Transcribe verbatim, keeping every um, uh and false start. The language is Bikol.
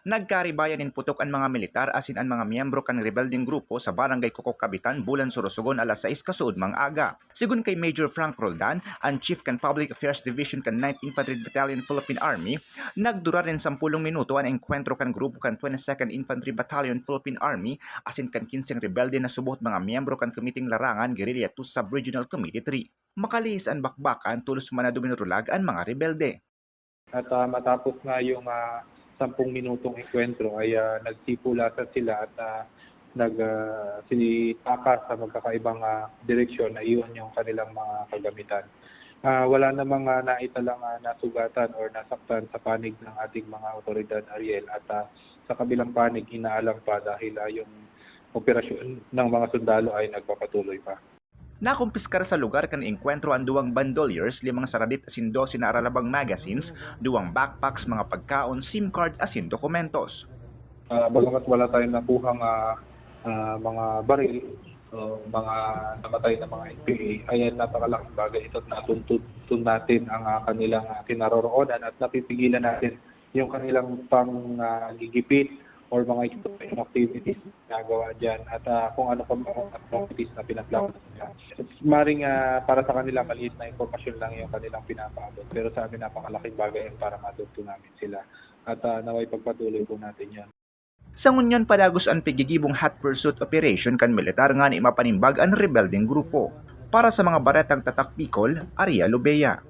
Nagkaribayan nin putok an mga militar asin an mga miyembro kan rebeldeng grupo sa Barangay Coco Cabitan, Bulan Sorsogon, alas sais kasuodmang aga. Segun kay Major Frank Roldan, an chief kan Public Affairs Division kan Ninth Infantry Battalion Philippine Army, nagdurar nin sampolong minuto an engkwentro kan grupo kan Twenty-second Infantry Battalion Philippine Army asin kan kinseng rebelde na subot mga miyembro kan Komiteng Larangan Guerrilla two Sub-Regional Committee three. Makalihis an bakbakan, tolos man na duminurulag an mga rebelde. At, ah, matapos na yung, ah, sampung minutong engkwentro ay, ah, nagsipulasat sila at, ah, nag, ah, sinitaka sa magkakaibang, ah, direksyon na iyon yung kanilang mga kagamitan. Ah, wala namang, ah, naitalang, ah, nasugatan or nasaktan sa panig ng ating mga otoridad, Ariel, at, ah, sa kabilang panig, inaalam pa dahil, ah, yung operasyon ng mga sundalo ay nagpapatuloy pa. Nakumpiskar sa lugar kan engkwentro an duwang bandoliers, limang saradit asin dose na aralabang magazines, duwang backpacks, mga pagkaon, SIM card asin dokumentos. Ah, bagamat wala tayong nakuhang, ah, ah, mga baril o mga namatay na mga N P A, ayan, napakalaking bagay ito at natuntun natin ang, ah, kanilang, ah, kinaroroonan at napipigilan natin yung kanilang pang, ah, gigipit or mga extortion activities na ginagawa diyan at, ah, kung ano pa mga activities na pinaplano nila. Maring, ah, para sa kanila, maliit na impormasyon lang yung kanilang pinapaabot, pero sa amin, napakalaking bagay yan para matuto namin sila. At, ah, nawa'y pagpatuloy po natin yan. Sa ngunyan, padagos an pigigibong hot pursuit operation kan militar ngani mapanimbag an rebeldeng grupo. Para sa mga Baretang Tatak Bicol, Aria Lobea.